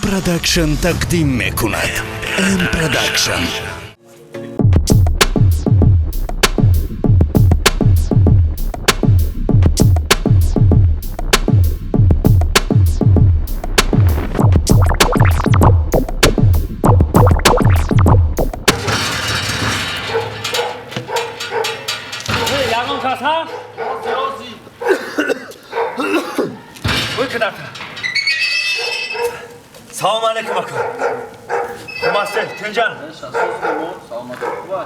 Production тақдим мекунад. M Production. Ягон кас ҳаст? Ой, кадарта. Салом алейкум, ака. Хуб ҳастед, тинҷан?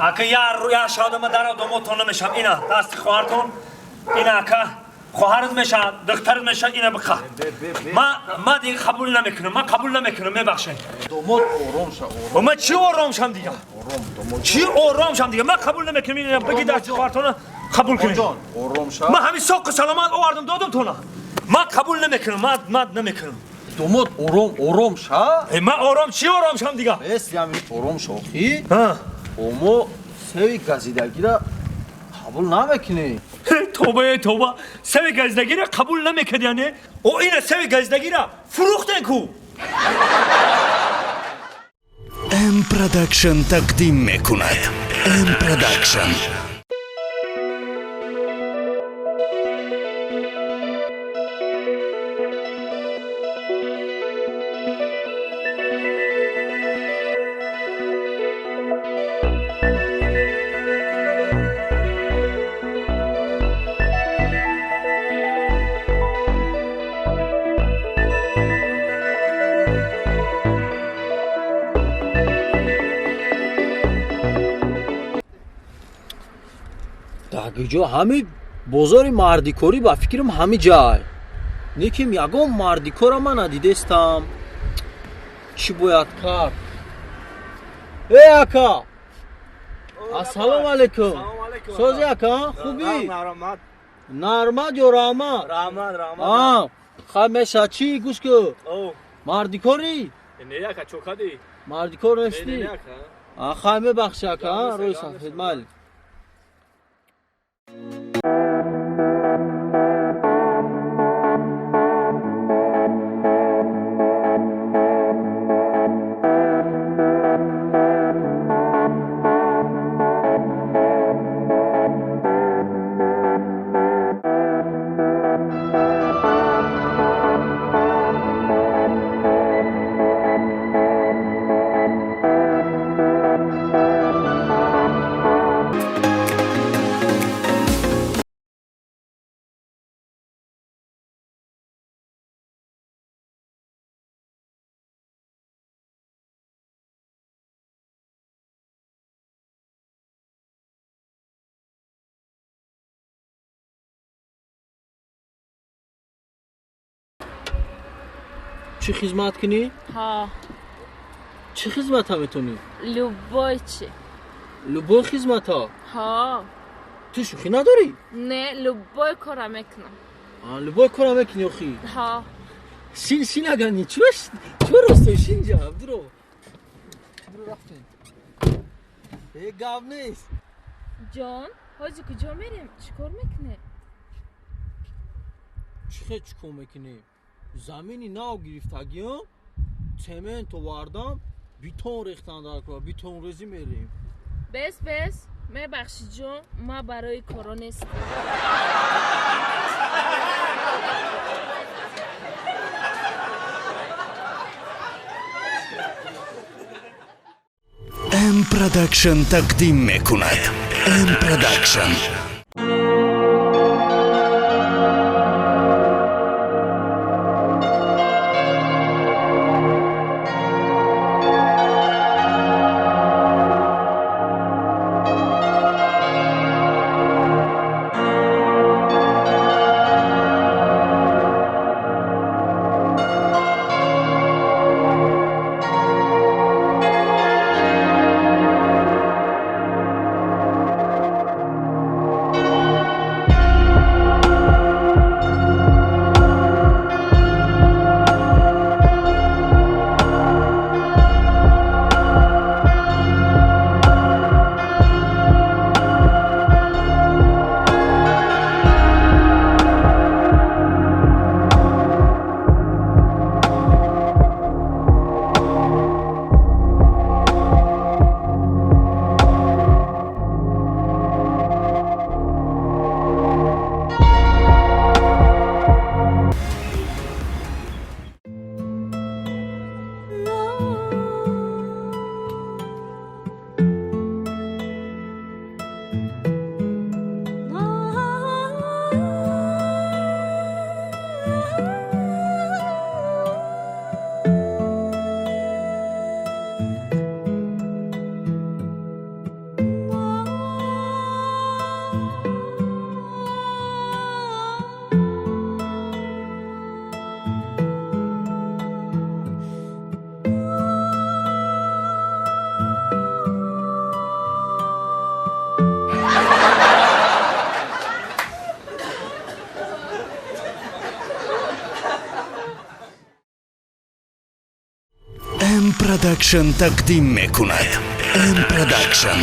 Ака, я шодама дара домотон намешам. Ина, дасти хоҳартон. Ина, ака, хоҳарат мешавад, духтарат мешавад, ина биқа. Ма дига қабул намекунам, ман қабул намекунам, мебахшед. Домод, ором ша, ором. Ма чӣ ором шам дига? Ором, домод. Чӣ ором шам дига? Ман қабул намекунам, ина бигӣ дасти хоҳартона қабул кунед. Ҷон, ором ша. Ман ҳамин соқу саломат овардам, додам тона. Ман қабул намекунам, ман намекунам. Домод, ором, ором ша. Э, ман ором, чӣ ором шам дига? Эс, ями ором ша, охи. Ҳа. Омо севи газидагира қабул намекунӣ. Тоба, эй тоба, севи газидагира қабул намекард, яъне? О, ина севи газидагира фурӯхтен ку. M Production тақдим мекунад. M Production. Даги ҷо ҳами бозори мардикорӣ, ба фикрам, ҳами ҷай. Лекин ягон мардикора ман надидестам. Чӣ бояд кард? Э, ака, ассалому алайкум. Сози, ака, хубӣ? Нармат ё раҳмат? Раҳмат, раҳмат. Хай, меша, чӣ, гӯш ку, мардикорӣ? Не, ака, чокадӣ? Мардикор нестӣ? Хай, мебахши, ака, рӯи сафед, майли. Чӣ хизмат кунӣ? Ҳа. Чӣ хизмата метонӣ? Любой чи. Любой хизмата? Ҳа. Ту шӯхӣ надорӣ? Не, любой кора мекунам. Любой кора мекунӣ, охи? Ҳа. Шин, шин, агани чура ростой, шин, ҷа дуро дуро рафтем, э, гап нест. Ҷон, ҳозир куҷо мерем, чӣ кор мекунем? Чӣ хел чӣ кор мекунем? Замини нав гирифтагиам, цемент овардам, бетон рехтан дар кора, бетонрезӣ мерем. Бес, бес, мебахши, ҷон, ман барои коро нестам. M Production тақдим мекунад. M Production. М Продакшн тақдим мекунад. М Продакшн.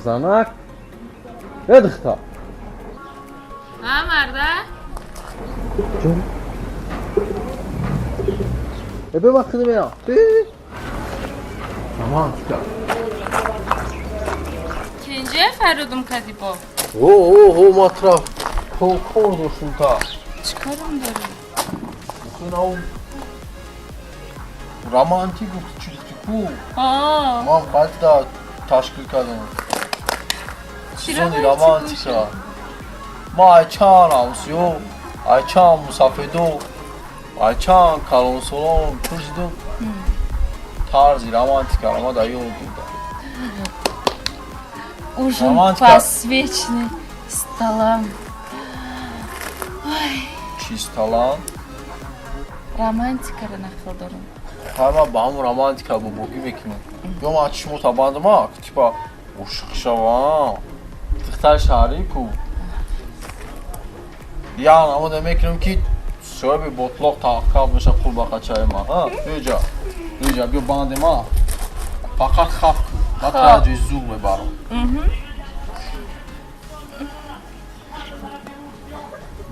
Занак духта. Ҳа, марда? Ҷон. Бе вақт меям. Романтика. Кенҷа фарудум кади бо? О, о, о, матраф. Кор доштум та. Чӣ корам дорӣ? Нау романтик чӣ ку? Ман қайда ташкил кардам. Сезони романтика. Ма айчан ҳамсиё, айчан мусафедо, айчан калонсолон пурсидум. Тарзи романтика ма дар ёд додам. Ужин посвечный столам. Чӣ столам? Романтикаро нақл дорам. Ҳама ба ҳамун романтика бобогӣ мекунам. Ё ман чишмо табандама, типа ошиқ шавам. Духтари шаҳрӣ ку. Я намода мекунам ки соҳиби ботлоқ таваккал меша қурбақачаи ма. Биёҷа. Биёҷа, биё банди ма. Фақат хаф кун. Ман траҷои зур мебарам.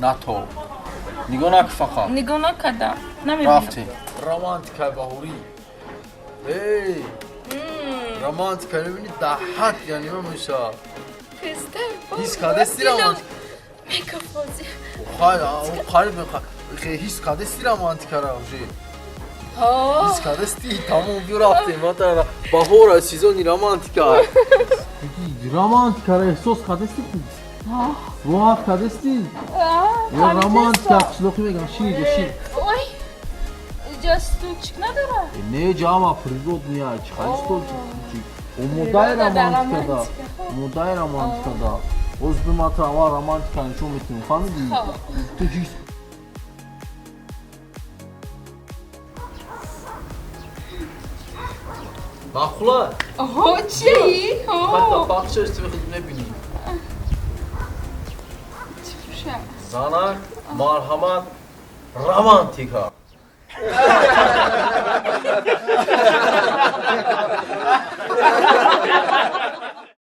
Нато. Нигоҳ накун фақат. Нигоҳ накардам. Намебинам. Рафтем. Романтикаи баҳорӣ. Эй! Романтика мебинӣ даҳат яъне мемеша. Ҳис кардасти романтика? Мекафози. Хайр, қариб ҳис кардасти романтикара уже? Ҳис кардасти? Тамом, биё рафтем. Баҳора сезони романтика. Романтикара эҳсос кардасти? Роҳат кардасти? Ё романтика қишлоқӣ мегам, шин иҷо шин. Ой! Иҷо стулчик надорад? Не, ҷама природный, чӣ хали стулчик? Омодаи романтикада. Омодаи романтикада. Оз бимата аввал романтика нишон метунем, фаҳмидӣ? Ту ҳис Маъқула? Оҳо, чии? Ҳатто фарқшаш ту худ мебинӣ. Чӣ пӯша? Занак, марҳамат, романтика.